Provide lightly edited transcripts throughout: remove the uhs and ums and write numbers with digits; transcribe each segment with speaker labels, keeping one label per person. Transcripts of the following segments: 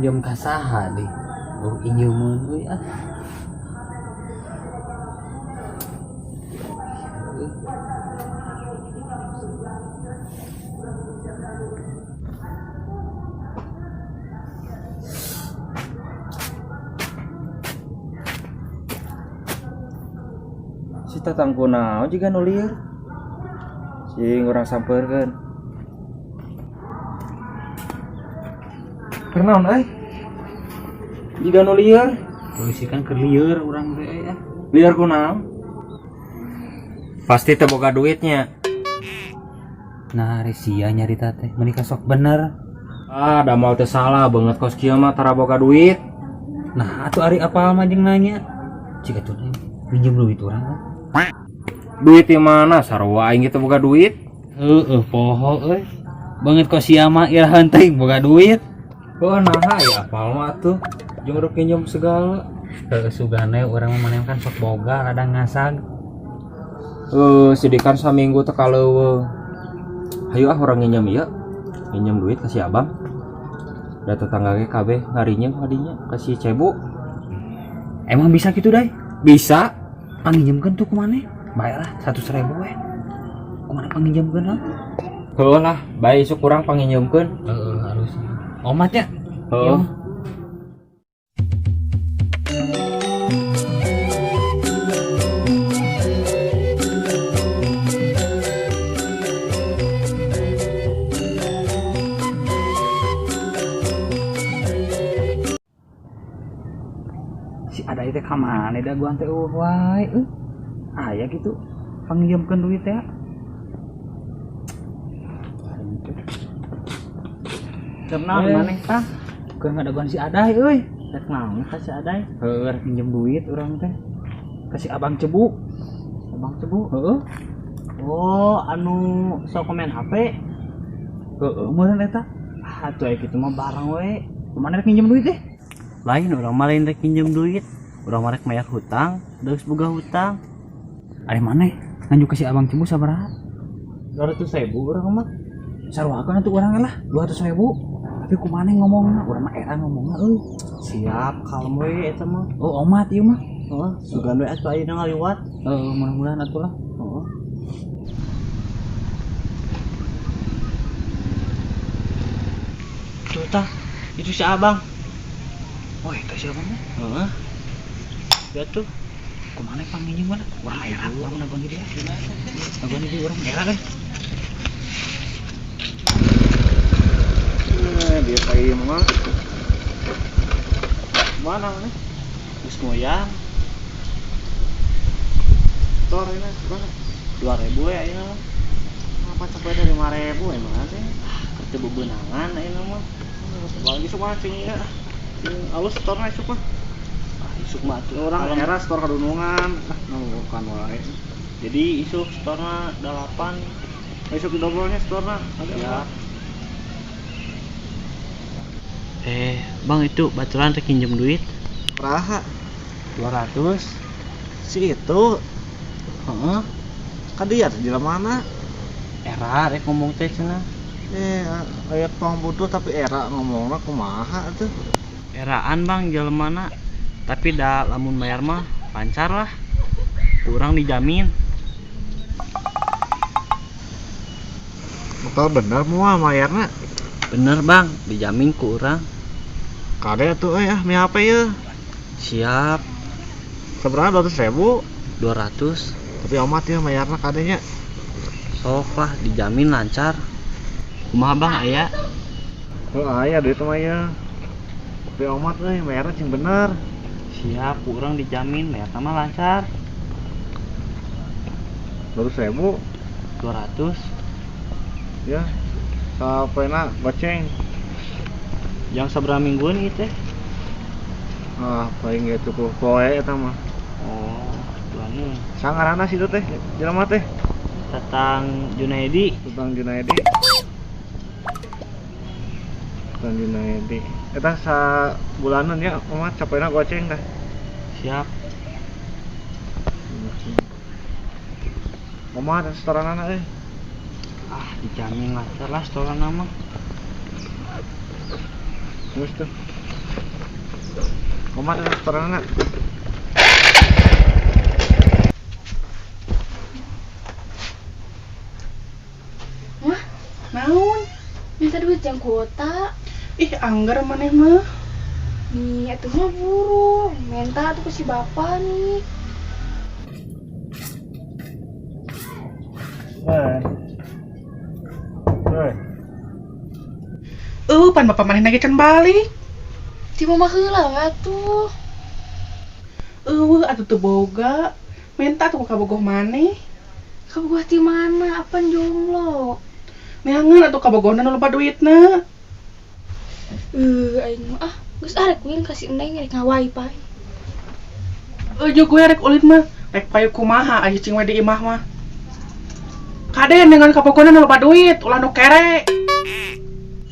Speaker 1: Minjem ka saha deh? Oh, injemeun euy ah.
Speaker 2: Si tatang kunaon jiga nu lieur. Sing urang sampeurkeun. Keur naon euy? Jiga nu lieur.
Speaker 1: Polisi kan keur lieur urang teh euy ah.
Speaker 2: Lieur kunaon? Pasti teu boga duitnya.
Speaker 1: Nah, ari sia nyarita teh meuni sok bener.
Speaker 2: Ah, da moal teu salah banget kos kieu mah tara boga duit.
Speaker 1: Nah, atuh ari apal mah jeung nanya. Cik atuh minjem duit urang lah.
Speaker 2: Duit di mana? Sarua aing ge teu boga duit.
Speaker 1: Heeh, poho euy. Banget kos sia mah irahan teuing boga duit.
Speaker 2: Heuh, naha ya apal mah atuh. Jeung rek minjem segala.
Speaker 1: Heuh, sugane urang mah maneh kan sok boga ladang ngasag.
Speaker 2: Heuh, sidikan saminggu teu kaleuweung. Hayu ah urang nginjem ieu. Nginjem duit ka si Abang. Da tetangga ge kabeh ngarinyeum kadinya ka si Cebu.
Speaker 1: Emang bisa gitu, Dai?
Speaker 2: Bisa.
Speaker 1: Panginjemkeun tuh ku maneh. Bae lah 100.000 we. Kumaha panginjemkeun lah?
Speaker 2: Heuh lah, bae isuk urang panginjemkeun.
Speaker 1: Heeh, halus. Omat nya.
Speaker 2: Heeh.
Speaker 1: Si ada teh ka mana da gua teh eueuh wae euy. Aya gitu panginjemkeun duit teh.
Speaker 3: Keur naon maneh tah?
Speaker 1: Keur ngadaguan si Adai euy.
Speaker 3: Rek naon ka si Adai?
Speaker 1: Heuh, rek minjem duit urang teh. Ka si Abang Cebu.
Speaker 3: Abang Cebu?
Speaker 1: Heeh.
Speaker 3: Oh, anu sok main HP?
Speaker 1: Heeh, meureun eta.
Speaker 3: Ah, atuh aya kitu mah bareng we.
Speaker 1: Kumaha rek minjem duit teh?
Speaker 3: Lain urang mah lain rek minjem duit. Urang mah rek mayar hutang, geus boga hutang.
Speaker 1: Ari maneh nganjuk ka si Abang Cebu sabaraha?
Speaker 3: 200.000 urang mah.
Speaker 1: Saruakeun atuh urang lah 200.000. Tapi kumaha ngomongna? Urang mah era ngomongna euy.
Speaker 3: Siap, kalem we eta mah.
Speaker 1: Oh, omat ieu mah.
Speaker 3: Heeh, sugan we atuh ayeuna ngaliwat.
Speaker 1: Heeh, mudah-mudahan atuh lah.
Speaker 3: Heeh. Tuh tah, itu si Abang.
Speaker 1: Oh, itu si Abang mah.
Speaker 3: Heeh. Ya tuh.
Speaker 1: Kumaha panginjem mah? Urang era, urang nagon di dia. Nagon di urang era kan.
Speaker 4: Dia kayak mah. Mana nih?
Speaker 3: Geus moyang.
Speaker 4: Tor ini mana?
Speaker 3: 2.000 ya ayeuna mah.
Speaker 4: Apa sampai dari 5.000 emang teh?
Speaker 3: Ah, keur bebenangan ayeuna mah.
Speaker 4: Bagi semua cing ya. Cing alus torna isuk mah.
Speaker 3: Ah, isuk mah atuh
Speaker 4: Urang
Speaker 3: kalem.
Speaker 4: era store kadunungan. Ah, bukan wae.
Speaker 3: Jadi isuk storna 8.
Speaker 4: Isuk dobolnya storna. Ada
Speaker 3: Ya.
Speaker 4: apa?
Speaker 3: Bang itu baturan rek minjem duit.
Speaker 4: Raha
Speaker 3: 200.
Speaker 4: Si itu.
Speaker 3: Heeh.
Speaker 4: Kan dia di mana?
Speaker 3: Era rek ngomong teh cenah.
Speaker 4: Aya tong butuh tapi era ngomongna kumaha atuh?
Speaker 3: Eraan Bang jelemana. Tapi da lamun bayar mah lancar lah. Kurang dijamin.
Speaker 4: Bakal bener moal mayarna?
Speaker 3: Bener Bang, dijamin ku urang.
Speaker 4: Kade atuh euy ah mi HP yeuh.
Speaker 3: Siap.
Speaker 4: Sabaraha 200.000?
Speaker 3: 200.
Speaker 4: Tapi omat ya mayarna kadenya.
Speaker 3: Sok lah dijamin lancar. Kumaha Bang aya?
Speaker 4: Heuh aya duit mah ieu. Tapi omat euy mayarna cing bener.
Speaker 3: Siap, ku urang dijamin mayarna mah lancar.
Speaker 4: 200.000?
Speaker 3: 200.
Speaker 4: Ya. Sapoena goceng.
Speaker 3: Yang sabaraha mingguan ieu teh?
Speaker 4: Ah, paling ge cukup poe eta mah.
Speaker 3: Oh, tuannya.
Speaker 4: Sangarana situ teh, jelema teh.
Speaker 3: Tatang Junaidi.
Speaker 4: Tatang Junaidi. Tatang Junaidi. Eta sabulanan ya, mah capena goceng teh.
Speaker 3: Siap.
Speaker 4: Kumaha teh setoranana euy?
Speaker 3: Ah, dijamin lancar lah setoran mah.
Speaker 4: Terus tuh. Kumaha teh setoranna?
Speaker 5: Mah,
Speaker 6: Naon?
Speaker 5: minta duit jang kuota.
Speaker 6: Ih, anggar maneh mah.
Speaker 5: Nih, atuh mah buru. Minta tuh ke si bapak nih.
Speaker 4: Eh. Eh.
Speaker 6: Pan bapak maneh lagi can balik.
Speaker 5: Ti mama heula we atuh.
Speaker 6: Eueuh atuh teu boga. Minta tuh ka bogoh maneh.
Speaker 5: Kabogoh ti mana? Apan jomblo?
Speaker 6: Neangan atuh kabogohna nu loba duitna.
Speaker 5: Aing mah ah, geus ah rek ulin ka si Neng rek nga-wifi.
Speaker 6: Eueuh gue rek ulin mah, rek payu kumaha aya cing we di imah mah. Kade dengan kabogohna nu loba duit, ulah nu kere.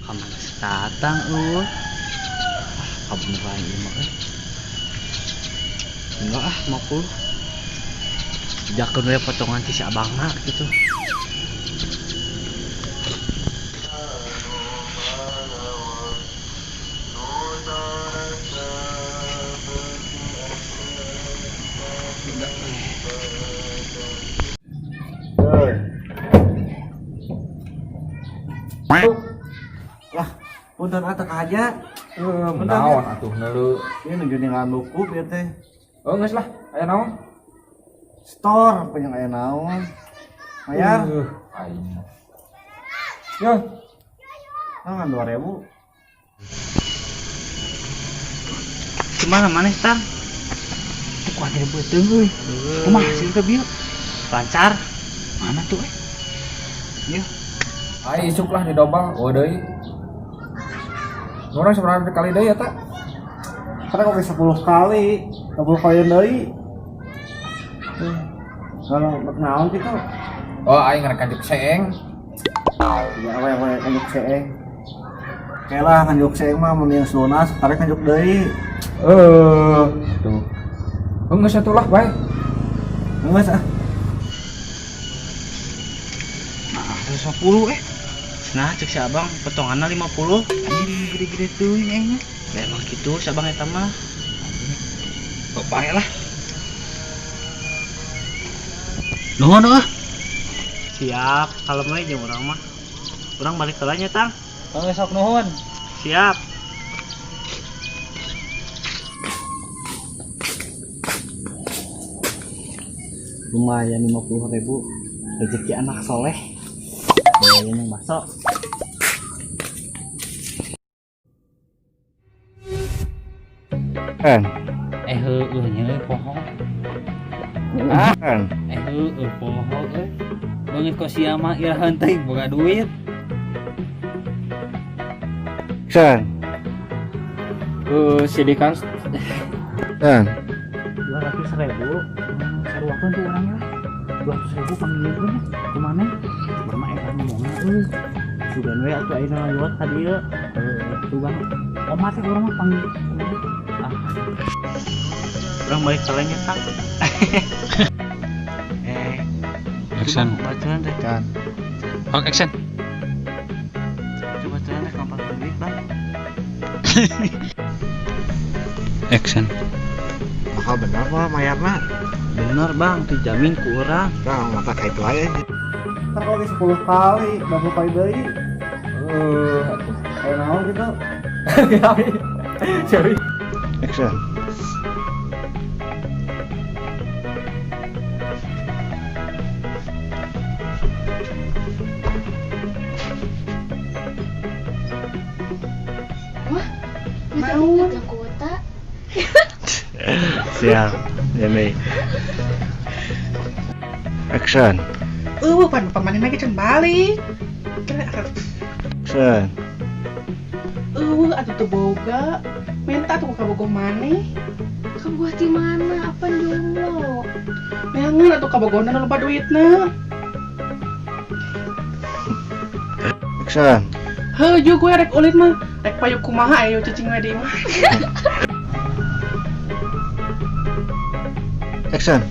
Speaker 3: Kamana si Tatang eueuh. Ah, kabeneran ieu mah euy. Enggak ah, 50. Jakeun we potongan ti si abangna gitu.
Speaker 4: Lah, punten atuh aja.
Speaker 2: Naon atuh neuleu.
Speaker 4: Ieu nuju ninggalan buku ieu teh.
Speaker 2: Oh, geus lah, aya naon?
Speaker 4: Store panjang aya naon. Mayar.
Speaker 2: Aing. Yo,
Speaker 4: Nah, 2000.
Speaker 3: Gimana maneh tang?
Speaker 1: Kuat dari beuteung euy. Kumaha hasil teh bieu?
Speaker 3: Lancar.
Speaker 1: Mana tuh eh? Ieu.
Speaker 2: Aing isuk lah didobal, oh deui. Urang sabaraha kali deui eta?
Speaker 4: Karena kopi 10 kali, 10 kali deui. Kalau naon kitu?
Speaker 2: Oh, aing rek kanjuk seeng.
Speaker 4: Ya apa yang kanjuk seeng. Oke lah kanjuk seeng mah mun yang lunas tarik kanjuk deui.
Speaker 2: Tuh. Oh, geus atuh lah, bae.
Speaker 4: Geus ah.
Speaker 1: Nah, 150 eh.
Speaker 3: Nah, cek si abang potonganna 50.
Speaker 1: Anjing gede-gede teuing aing mah.
Speaker 3: Ya emang gitu si abang eta mah.
Speaker 1: Kok bae lah.
Speaker 3: Nuhun eueuh. Siap, kalau mah jeung urang mah. Urang balik heula nya, Tang.
Speaker 1: Oh, sok nuhun.
Speaker 3: Siap. Lumayan 50.000 rezeki anak soleh. Lumayan yang bakso.
Speaker 4: Kan.
Speaker 1: Heueuh nya euy poho.
Speaker 4: Kan.
Speaker 1: Heueuh poho euy. Beungeut kok sia mah irahan teuing boga duit.
Speaker 4: Action.
Speaker 2: Sidikan.
Speaker 4: Kan.
Speaker 3: 200.000.
Speaker 1: Saruakeun tuh urang lah. 200.000 panggilkeun ya. Kumaha? Urang mah eta ngomongna euy.
Speaker 3: Sugan we atuh ayeuna liwat ka dieu.
Speaker 1: Sugan. Omat teh urang mah panggil. Ah,
Speaker 3: Urang balik heula nya, Tang.
Speaker 1: Action.
Speaker 3: Baturan teh.
Speaker 4: Kan.
Speaker 1: Oh, action.
Speaker 3: Coba baturan teh kapan duit, Bang?
Speaker 1: Action.
Speaker 4: Bakal bener mah mayarna.
Speaker 3: Bener, Bang, dijamin ku urang.
Speaker 4: Nah, mata kayak itu aja. Ntar kalau 10 kali, 20 kali deui.
Speaker 2: Atuh.
Speaker 4: Kayak naon gitu.
Speaker 2: Sorry.
Speaker 4: Action.
Speaker 5: Mah, minta duit jang kuota.
Speaker 4: Siap, ini. Action.
Speaker 6: Eueuh pan bapak maneh lagi can balik.
Speaker 4: Action.
Speaker 6: Eueuh atuh teu boga. Minta tuh ka bogoh maneh.
Speaker 5: Kabogoh ti mana? Apan jomblo?
Speaker 6: Neangan atuh kabogohna nu loba duitna.
Speaker 4: Action.
Speaker 6: Heuh gue rek ulin mah, rek payu kumaha ayo cicing we di imah.
Speaker 4: Action.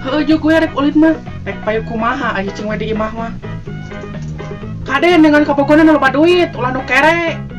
Speaker 6: Heuh gue rek ulin mah, rek payu kumaha ayo cicing we di imah mah. Kade dengan kabogohna nu loba duit, ulah nu kere.